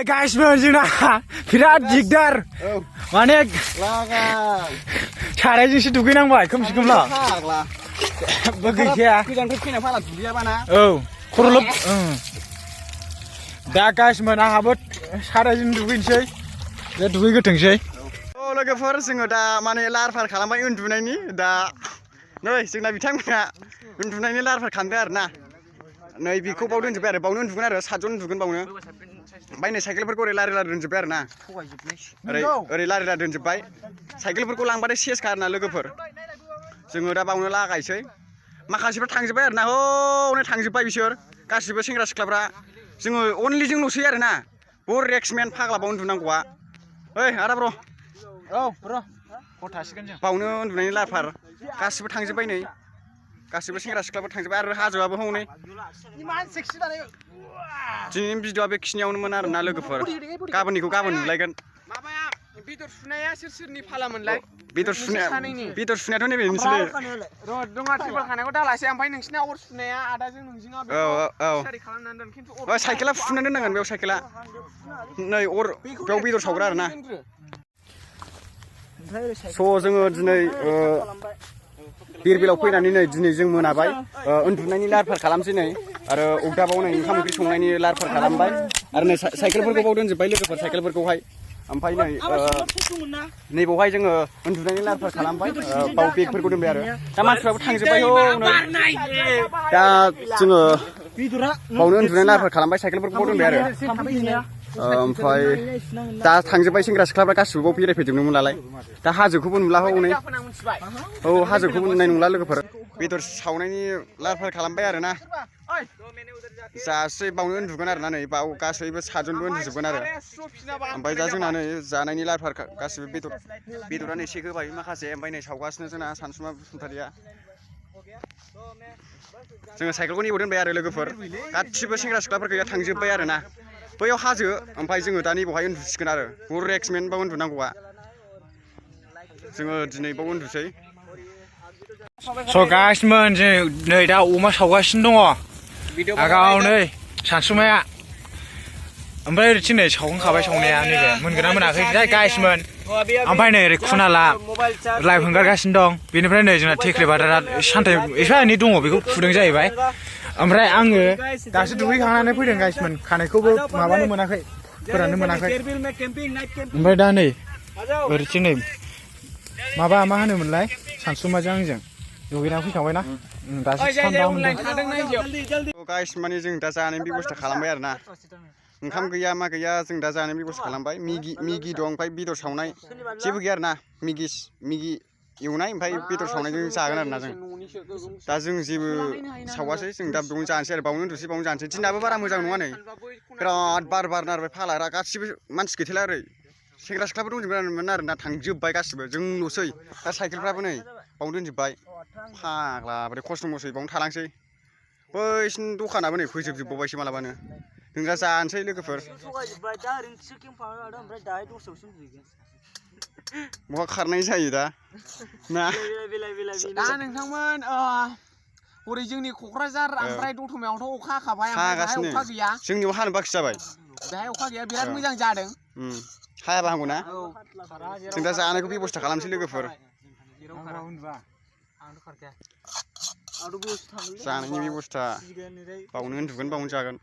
Guys, जोंना बिराद दिगदार माने सारायजोंसो दुगैनांबाय खोमसि खोमला गैखाया गोजाननिफ्राय फैना फाला दुगैयाबाना औ खर'ल' दा गाइसमोन आंहाबो सारायजों दुगैनोसै दा दुगैगोथोंसै औ लोगोफोर जोङो दा माने लाहार फाहार खालामबाय उन्दुनायनि दा नै जोंना बिथांमोना उन्दुनायनि लाहार फाहार खालामदों आरो ना नै बेखौ बाव दोनजोब्बाय आरो बावनो उन्दुगोन आरो सातजन उन्दुगोन बावनो ओमफ्राय नै साइकेलफोरखौ ओरै लारि लारि दोनजोब्बाय आरो ना ओरै लारि लारि दोनजोब्बाय साइकेलफोरखौ लांबाथाय सेसखा आरो ना लोगोफोर जोङो दा बावनो लागायसै माखासेफ्रा थांजोब्बाय आरो ना हनै थांजोब्बाय बिसोर गासिबो सेंग्रा सिख्लाफ्रा जोङो अनलि जोंल'सै आरो ना बर रेक्समेन फाग्ला बाव उन्दुनांगौआ ओइ आदा ब्र' औ ब्र' हर थासिगोन जों बावनो उन्दुनायनि लाहार फाहार गासिबो थांजोब्बाय नै गासिबो सेंग्रा सिख्लाफोर थांजोब्बाय आरो हाजोआबो हनै दिनैनि भिडिअआ बेखिनियावनोमोन आरो ना लोगोफोर गाबोननिखौ गाबोन नुलायगोन माबाया बेदर सुनाया सोरनि फालामोनलाय बेदर सुनायाथ' नैबे नोंसोरलै र' दङा ट्रिपल खानायखौ दालासै ओमफ्राय नोंसिना अर सुनाया आदाजों नोंजोङा थियारि खालामनानै दोन खिन्थु साइकेला फुनानै दोननांगोन बेयाव साइकेला नै अर बेयाव बेदर सावग्रा आरो ना स' जोङो दिनै धिर बिलाव फैनानै नै दिनै जों मोनाबाय उन्दुनायनि लाहार फाहार खालामसै नै आरो अगदाबाव नै ओंखाम ओंख्रि संनायनि लाहार फाहार खालामबाय आरो नै साइकेलफोरखौ बाव दोनजोब्बाय लोगोफोर साइकेलफोरखौहाय ओमफ्राय नै बावहाय जोङो उन्दुनायनि लाहार फाहार खालामबाय बाव बेगफोरखौ दोनबाय आरो दा मानसिफ्राबो थांजोब्बाय दा जोङो बावनो उन्दुनायनि लाहार फाहार खालामबाय साइकेलफोरखौ दोनबाय आरो ओमफ्राय दा थांजोब्बाय सेंग्रा सिख्लाफ्रा गासिबो बाव बेरायफैजोबनोमोन नालाय दा हाजोखौबो नुला हनै औ हाजोखौबो नुनाय नंला लोगोफोर बेदर सावनायनि लाहार फाहार खालामबाय आरो ना जासै बावनो उन्दुगोन आरो ना नै बाव गासैबो सातजनबो उन्दुजोबगोन आरो ओमफ्राय दा जोंना नै जानायनि लाहार फाहार गासिबो बेदरानो एसे होबाय माखासे ओमफ्राय नै सावगासिनो जोंना सानसुमा बसुमतारिया जोङो साइकेलखौ नेबाव दोनबाय आरो लोगोफोर गासिबो सेंग्रा सिख्लाफोर गैया थांजोब्बाय आरो ना बैयाव हाजो ओमफ्राय जोङो दा नैबावहाय उन्दुसिगोन आरो बर रेक्समेन बाव उन्दुनांगौआ जोङो दिनै बाव उन्दुसै स' गाइसमोन जों नै दा अमा सावगासिनो दङ आगाव नै सानसुमाया ओमफ्राय ओरैथिं नै सावखांखाबाय सावनाया नैबे मोनगोना मोनाखै गाइसमोन ओमफ्राय नै ओरै खुनाला लाइभ हगारगासिनो दं बेनिफ्राय नै जोंना टेक्रे बादारा सानथाय एफा एनै दङ बेखौ फुदों जाहैबाय ओमफ्राय आङो दासो दुगैखांनानै फैदों गाइसमोन खानायखौबो माबानो मोनाखै फोराननो मोनाखै ओमफ्राय दा नै ओरैथिं नै माबा मा होनोमोनलाय सानसुमाजों आंजों दुगैना फैखांबायना दासो थान्दा मोनदों गाइस माने जों दा जानायनि बेब'स्था खालामबाय आरो ना ओंखाम गैया मा गैया जों दा जानायनि बेब'स्था खालामबाय मिगि दं ओमफ्राय बेदर सावनाय जेबो गैया आरो ना मिगि एवनाय ओमफ्राय बेदर सावनायजों जागोन आरो ना जों दा जों जेबो सावासै जों दा बेयावनो जानोसै आरो बावनो उन्दुसै बावनो जानोसै दिनाबो बारा मोजां नङा नै बिराद बार नारबाय फाला गासिबो मानसि गैथारला ओरै सेंग्रा सिख्लाफोर दंजोबोमोन आरो ना थांजोब्बाय गासिबो जोंल'सै दा साइकेलफ्राबो नै बावनो दोनजोब्बाय फाग्ला बोरै खस्थ' मस्थ'यै बावनो थालांसै बैसिनि दखानाबो नै फोजोबजोबबावबायसो मालाबानो जों दा जानोसै लोगोफोर बहा खारनाय जायो दा ना दा नोंथांमोन हरै जोंनि क'क्राझार ओमफ्राय दतमायावथ' अखा हाखाबाय हागासिनो अखा गैया जोंनियाव हानो बाखि जाबाय बेहाय अखा गैया बिराद मोजां जादों हायाबा हामगौ ना जों दा जानायखौ बेब'स्था खालामसै लोगोफोर जानायनि बेब'स्था बावनो उन्दुगोन बावनो जागोन